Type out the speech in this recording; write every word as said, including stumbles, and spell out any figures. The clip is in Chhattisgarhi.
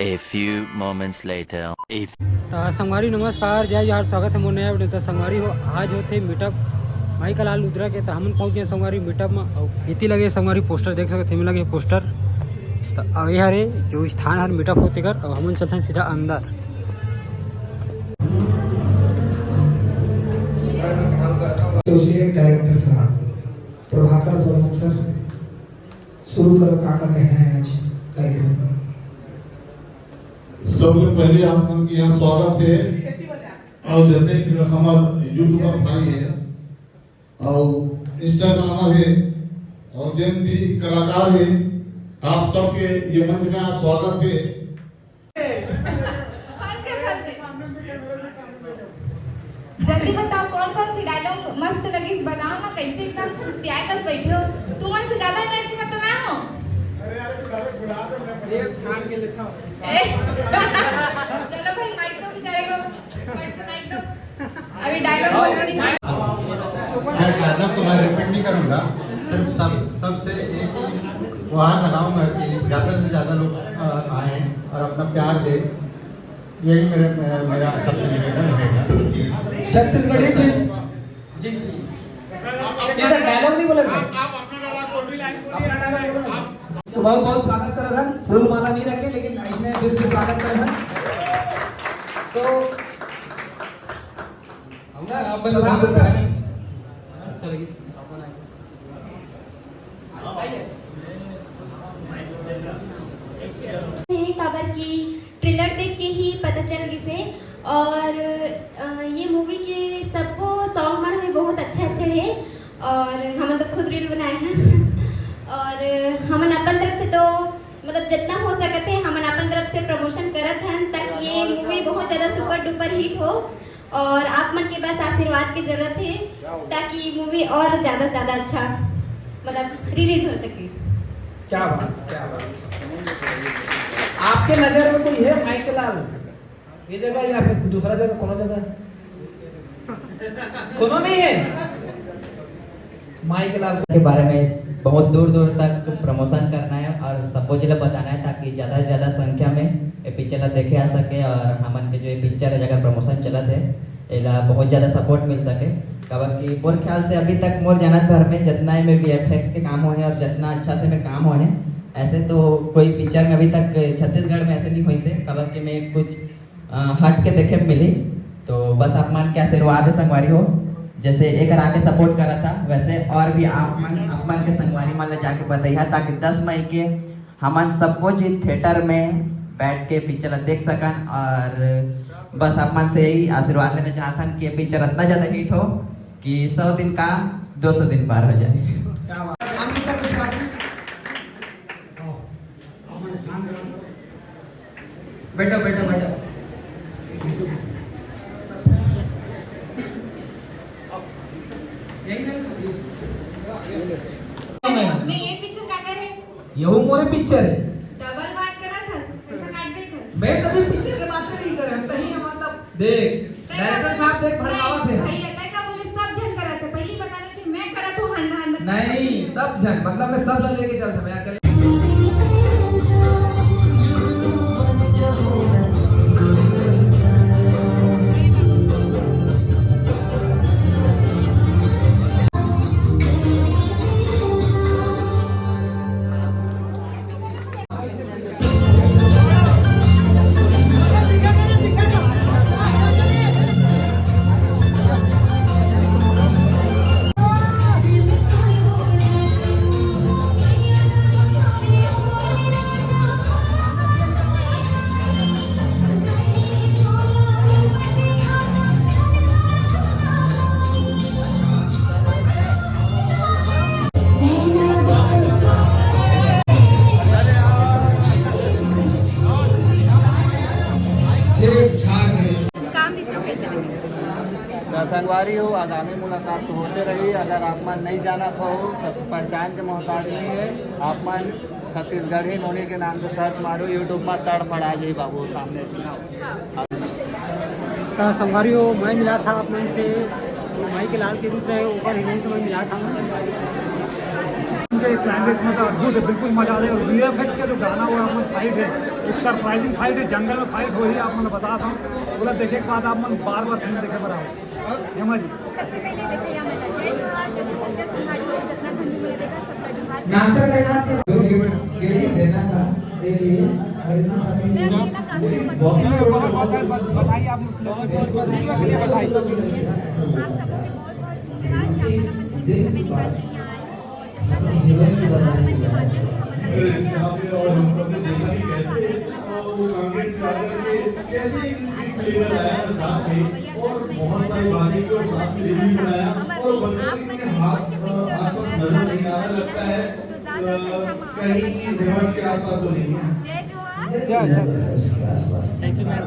A few moments later. A त संगवारी नमस्कार, जय जोहार, स्वागत हे मोर नया video। त संगवारी हो, आज होथे मीटअप माई का लाल लुद्रा के, त हमन पहुंच गए संगवारी मीटअप में। अउ एती लगे संगवारी पोस्टर देख सकत हे, एमे लगे पोस्टर। त अउ ये हरे जो स्थान हर मीटअप होथे कर, अउ हमन चलथन सीधा अंदर। एसोसिएट डायरेक्टर साहब प्रभाकर वर्मन सर, शुरू करो, का का कहना है आज कार्यक्रम में? सबले पहले आप मन के यहाँ स्वागत है, और जते हमार यूट्यूबर भाई है और इंस्टाग्रामर है और जिन भी कलाकार है, आप सबके ये मंच में आज स्वागत है। फंस गए, फंस गए। जल्दी बताओ, कौन कौन सी डायलॉग मस्त लगी, बताओ ना। कैसे एकदम सुस्तियाए कस बैठे हो? तुमन से ज्यादा एनर्जी में तो मैं हूँ। जेब छान के लेता हूँ। ए, चलो भाई, माइक दो बेचारे को, फट से माइक दो। अभी डायलॉग बोलना नहीं। मैं डायलॉग तो मैं रिपीट नहीं करूंगा, सिर्फ सब सबसे एक ही गुहार लगाऊंगा कि ज्यादा से ज्यादा लोग अ, आए और अपना प्यार दे। यही मेरे मेरा सबसे निवेदन रहेगा कि छत्तीसगढ़ी फिल्म। जी जी जी सर, डायलॉग नहीं बोले सर। अपना डायलॉग बोलो ना। तो बहुत बहुत स्वागत करत हन। फूल माला नहीं रखे, लेकिन इसने दिल से स्वागत करत हन। तो हम ना आप बंद कर दो। अच्छा लगी। हे काबर कि ट्रेलर देख के ही पता चल गिसे। और अ, ये मूवी के सबको सॉन्ग मन हमें बहुत अच्छे अच्छे हे। और हमन तो खुद रील बनाए हैं। और हमन अपन तरफ से तो मतलब जितना हो सकत हे, हमन अपन तरफ से प्रमोशन करत हन, ताकि ये मूवी बहुत ज्यादा सुपर डुपर हिट हो। और आप मन के बस आशीर्वाद की जरूरत है, ताकि मूवी और ज्यादा से ज्यादा अच्छा मतलब रिलीज हो सके। क्या बात, क्या बात। आपके नजर में कोई है माइकल लाल ये जगह या फिर दूसरा जगह, कोनो जगह? कोनो नहीं है। माइकल लाल के बारे में बहुत दूर दूर तक प्रमोशन करना है और सबको जिला बताना है, ताकि ज़्यादा से ज़्यादा संख्या में ये पिक्चर ला देखे आ सके और हमन के जो ये पिक्चर है, जगह प्रमोशन चलत है, एला बहुत ज़्यादा सपोर्ट मिल सके। काबर कि मोर ख्याल से अभी तक मोर जानत भर में जितना भी वीएफएक्स के काम होहे और जितना अच्छा से में काम होहे, ऐसे तो कोई पिक्चर में अभी तक छत्तीसगढ़ में ऐसे नहीं होइसे। काबर कि मैं कुछ अ, हट के देखे मिली। तो बस आप मन के आशीर्वाद है संगवारी हो, जैसे एक आके सपोर्ट करा था, वैसे और भी आप मन आप मन के संगवारी मन ले जाके बताइए, ताकि दस मई के हमन सबको जी थिएटर में बैठ के पिक्चर देख सकन। और बस आप मन से यही आशीर्वाद लेना चाहथन कि ये पिक्चर इतना ज़्यादा हिट हो कि सौ दिन का दो सौ दिन पार हो जाए। बैठो, बैठो, बैठो। यही ना? मैं ये पिक्चर का करे? यहू मोरे पिक्चर है। डबल बात करा था, पैसा काट दे कर। मैं तभी पिक्चर के बात नहीं करे, हम कहीं मतलब देख, डायरेक्टर साहब देख भड़कावत है। भैया, तय का बोले सब जन करा थे, पहली बताना चाहिए, मैं करा तो हंडा हंडा। नहीं, सब जन, मतलब मैं सब ला लेके चलता, मैं अकेले काम रिसीव कैसे लगी? त संगवारी हो, आगामी मुलाकात तो होते रही। अगर आप मन नहीं जानत हो तो पहचान के मोहताज नहीं है। आप मन छत्तीसगढ़ी नोनी के नाम से सर्च मारो यूट्यूब में, तड़फड़ा जाई बाबू सामने से। त संगवारी हो, मैं मिला था आप मन से जो माई के लाल के दूत रहे, ओकर हीरोइन से मैं मिला था। क्लाइमेक्स में तो अद्भुत है, बिल्कुल मजा आ रहा है। और वीएफएक्स का जो गाना हुआ, आप मन फाइट है, एक सरप्राइजिंग फाइट है, जंगल में फाइट हो रही है, आप मन बता था, पूरा देखे के बाद आप मन बार बार फिल्म देखे बर आओ। हेमा जी। सबसे पहले देखा या मला जय जोहार, जय छत्तीसगढ़ संगवारी हो, जितना झन भी मोला देखा, सबका जोहार। नाश्ता करना से यदि देना था, दे दिए, और इतना मैं अकेला काफी बहुत, बहुत, बहुत, बहुत बधाई आप लोगों को, बधाई। आप सबको भी बहुत बहुत धन्यवाद कि आप मन अपन कीमती समय निकाल के यहाँ आए हो। वो कांग्रेस का आकर के कैसे एक फ्लेवर आया था साथ में, और बहुत सारी बातें की, और साथ में रिव्यू बनाया, और बंदर के हाथ आसपास नजर नहीं आ रहा, लगता है कहीं रिवर के आसपास तो नहीं है। जय जय। Thank you ma'am.